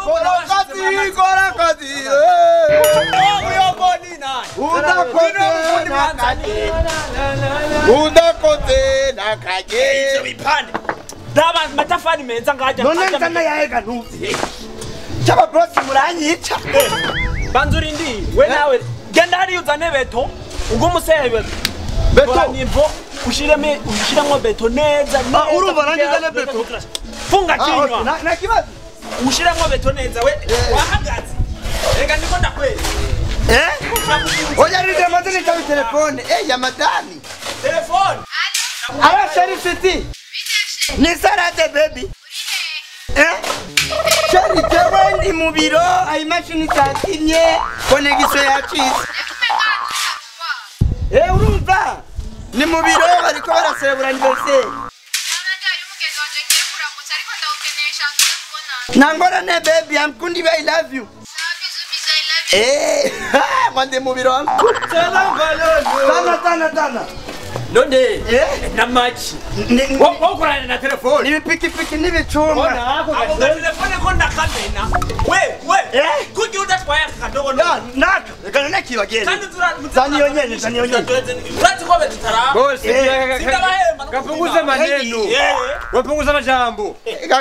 Kora kora kazi. Udakoze nakaje. Ivyo bipande. Daba matafari meza ngaja. None nzana yaega ntuzi. Chaba bros muranyica. Banzurindi we nawe genda hari uzane beto ugumusebe. Beto nimvo ushireme ushiramo beto neza. Ah urumva nanjye nzane beto. Funga kinywa. Na kibazo. Ushiramo beto neza we wahagaze. Reka ndiko ndakwezi. Eh? Oya rinde maze nitabe telefone. Eh ya madami. Telefone. Ara sheri city. Ni sarate baby. Eh? Sheri jewe ndi mu biro ayi mashini zatimye connection yacitse. Eh urumva? Ni mu biro bariko baraserebura anniversaire. Nangorane baby, I'm kundi I love you. Eh, mande mu biro. Tana tana tana. None na machi. Wokorana na telefone. Ni pikipiki ni bichuma. Ako telefone ko ndakamena. We we. Kuki udatwaye akadogo no. Nako. Reka nakibagenda. Zani yonyene, zani yonyene. Urati ko betutara. Bose kapunguza maneno. Wepunguza majambo.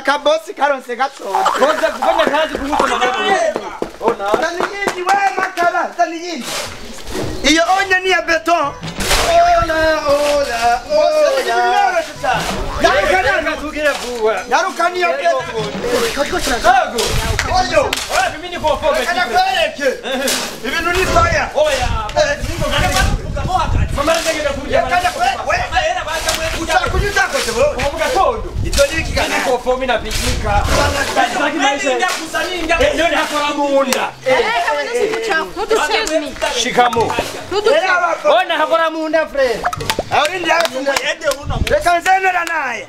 Kabosi karonse gatsonze. Koza kufanya kazi punguza maneno. Ona. Zani yindi we makara, zani yindi. Iyo onya ni ya beton. Ola ola ola. Narukani ya beton. Oyo. Oya mimi niko fobe. Kana kwereke. Ibintu ni fire. Oya. Mama ndengera kurya. Kana we. Utakunyuta kote bo. Mu gatondo. Ivyo ni bikigana. Niko fomi na pikika. None hakora munda. Shikamo. Ona hakora munda frere. Aurindi yawe. Reka nzenera naye.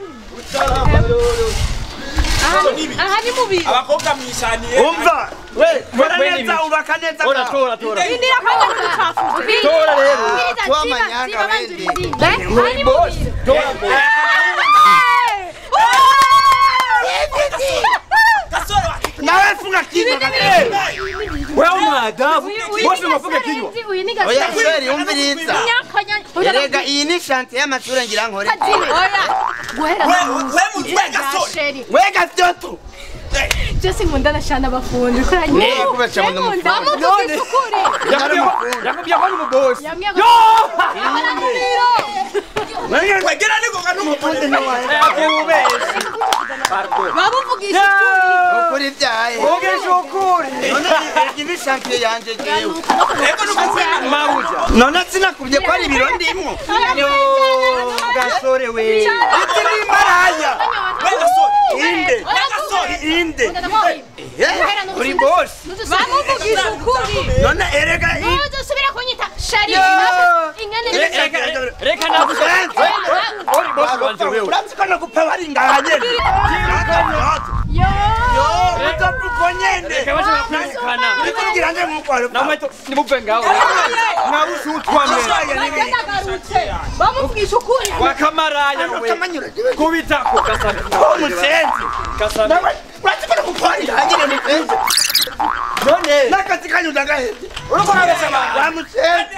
Aha ni mubi. Abakobwa mwishaniye. Umva. We, kora neza ubaka neza. Ora tora tora. Indira kwanga n'ubucafu. Tora rero. Kwa manyanga wendi. Aha ni mubi. Tora. Nawe funga kinywa. Wewe una adabu. Bose mafunga kinywa. Oya sheri umviriza. Erega iyi ni shanti y'amashure ngira nkore. Oya. Guhera. We mutwe gasore. We gasyoto. Jesse nkunda nashana abafundi ukoranye. Ne kubacha mu mufundi. None. Yakubye ko ni umubosi. Yo! Wegera niko Umufundi ni wawe. Bamuvugisha ukuri. Ukuri byaye. Vugisha ukuri. None iyi ni shanti yanje jewe. Ego nukuvuga mawuja. None sinakubye ko ari ibiro ndimwo. Yo gasore we. Ati ni maraya. We gasore. Inde. We gasore. Inde. Uri boss. Bamuvugisha ukuri. None erega Ntuzosubira kunyita shari. Ingane. Reka navuze. Uri boss wanje wewe. Uramutse ko nagupa bari ngaha nyene. Yo. Yo, utavuga nyene. Reka baje bakwirukana. Urikugira nje nkuko Namwe nimuve ngaho. Mwabusutwa mwe. Bamuvugisha ukuri. Wakamaraya we. Kubitako kasana. Umusenzi. Kasana. Nawe uramutse ko nagupa bari ngaha nyene musenzi. None Nakazi kanyu ndagaheze. uriko urabesha abantu. Wa musenzi.